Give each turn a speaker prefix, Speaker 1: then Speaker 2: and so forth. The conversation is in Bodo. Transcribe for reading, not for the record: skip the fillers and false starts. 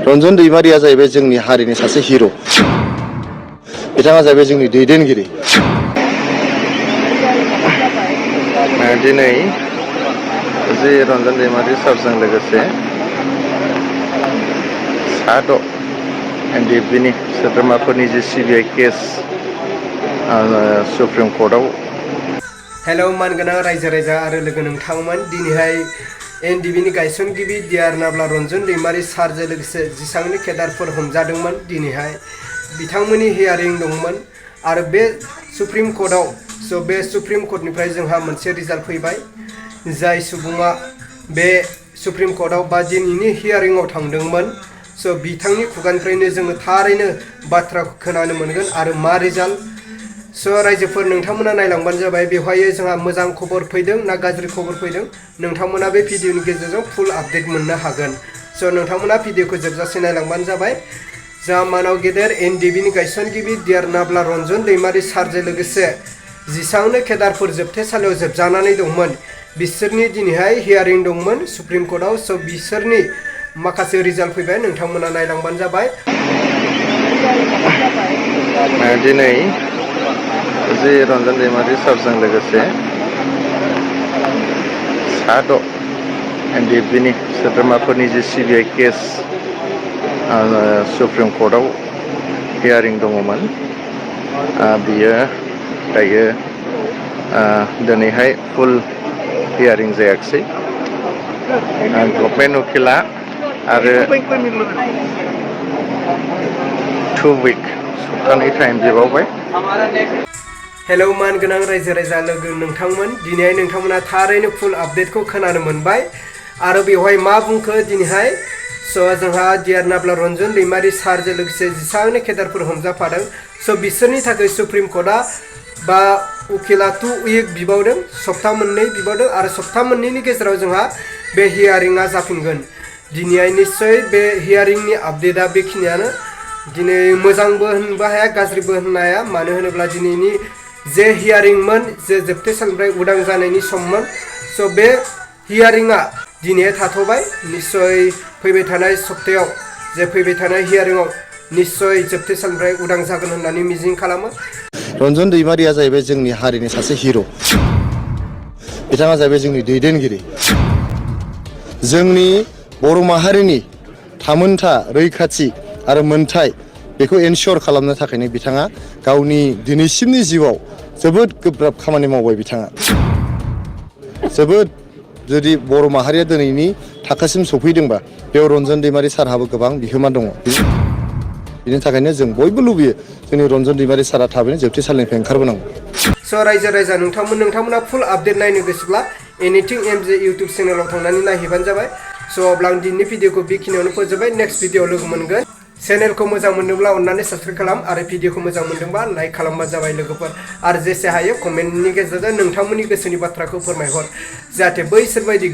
Speaker 1: रन्जन दैमारिया जाहैबाय जोंनि हारिनि सासे हिर'। बिथाङा जाहैबाय जोंनि दैदेनगिरि। दिनै जे रन्जन दैमारि सारजों लोगोसे सा6 एनडिएफबिनि सोद्रोमाफोरनि जे सिबिआइ केस सुप्रिम कर्टआव।
Speaker 2: हेलौ मानगोनां रायजो राजा आरो लोगो नोंथांमोन, दिनैहाय एनडिएफबिनि गायसनगिरि डिआर नाब्ला रन्जन दैमारि सारजों लोगोसे जेसेबांनि केडारफोर हमजादोंमोन दिनैहाय बिथांमोननि हियारिं दंमोन आरो बे सुप्रिम कर्टआव बे सुप्रिम कर्टनिफ्राय जोंहा मोनसे रिजाल्ट फैबाय। जाय सुबुङा बे सुप्रिम कर्टआव बा दिनैनि हियारिंआव थांदोंमोन बिथांनि खुगानिफ्रायनो जोङो थारैनो बाथ्राखौ खोनानो मोनगोन आरो मा रिजाल्ट। रायजोफोर नोंथांमोना नायलांबानो जाबाय। बेवहाय जोंहा मोजां खबर फैदों ना गाज्रि खबर फैदों नोंथांमोना बे भिडिअनि गेजेरजों फुल आपडेट मोननो हागोन। नोंथांमोना भिडिअखौ जोबजासे नायलांबानो जाबाय। जा मानाव गेदेर एनडिएफबिनि गायसनगिरि डिआर नाब्ला रन्जन दैमारि सारजों लोगोसे जेसेबांनो केडारफोर जोबथेसालियाव जोबजानानै दंमोन बिसोरनि दिनैहाय हियारिं दंमोन सुप्रिम कर्टआव। बिसोरनि माखासे रिजाल्ट फैबाय, नोंथांमोना नायलांबानो जाबाय।
Speaker 1: दिनै जे रन्जन दैमारि सारजों लोगोसे सा6 एनडिएफबिनि सोद्रोमाफोरनि जे सिबिआइ केस सुप्रिम कर्टआव हियारिं दङमोन, बियो दायो दिनैहाय फुल हियारिं जायाखिसै। गभर्नमेन्ट उकिला आरो 2 उइक सप्तानै टाइम बिबावबाय।
Speaker 2: हेलौ मानगोनां रायजो राजा लोगो नोंथांमोन, दिनैहाय नोंथांमोना थारैनो फुल आपडेटखौ खोनानो मोनबाय। आरो बेवहाय मा बुंखो दिनैहाय जोंहा डिआर नाब्ला रन्जन दैमारि सारजों लोगोसे जेसेबांनो केडारफोर हमजाफादों बिसोरनि थाखाय सुप्रिम कर्टआ बा उकिला 2 उइक बिबावदों, सप्ता मोननै बिबावदों आरो सप्ता मोननैनि गेजेराव जोंहा बे हियारिंआ जाफिनगोन। दिनैहाय निस्सय बे हियारिंनि आपडेटआ बेखिनियानो। दिनै मोजांबो होनबो हाया गाज्रिबो होननो हाया, मानो होनोब्ला दिनैनि जे हियारिंमोन जे जोबथेसालिनिफ्राय उदां जानायनि सममोन बे हियारिंआ दिनै थाथ'बाय। निस्सय फैबाय थानाय सप्तायाव फैबाय थानाय हियारिंआव निस्सय जोबथेसालिनिफ्राय उदां जागोन होननानै मिजिं खालामो।
Speaker 1: रन्जन दैमारिया जाहैबाय जोंनि हारिनि सासे हिर'। बिथाङा जाहैबाय जोंनि दैदेनगिरि। जोंनि बर' माहारिनि थामोनथा रैखाथि आरो मोनथाय बेखौ एनश्योर खालामनो थाखायनो बिथाङा गावनि दिनैसिमनि जिउआव जोबोद गोब्राब खामानि मावबाय। बिथाङा जोबोद, जुदि बर' माहारिया दिनैनि थाखोसिम सफैदोंबा बेयाव रन्जन दैमारि सारहाबो गोबां बिहोमा दङ। बिनि थाखायनो जों बयबो लुबैयो जोंनि रन्जन दैमारि सारा थाबैनो जोबथेसालिनिफ्राय ओंखारबोनांगौ।
Speaker 2: रायजो राजा नोंथांमोना फुल आपडेट नायनो गोसोब्ला एनिथिं एमजे इउटुब चेनेलाव थांनानै नायहैबानो जाबाय। अब्ला आं दिनैनि भिडिअखौ बेखिनियावनो फोजोबबाय। नेक्स्ट भिडिअआव लोगो मोनगोन। चेनेलखौ मोजां मोनदोंब्ला अननानै साबस्क्राइब खालाम आरो भिडिअखौ मोजां मोनदोंबा लाइक खालामबानो जाबाय लोगोफोर। आरो जेसे हायो कमेन्टनि गेजेरजों नोंथांमोननि गोसोनि बाथ्राखौ फोरमायहर, जाहाथे बैसोरबायदि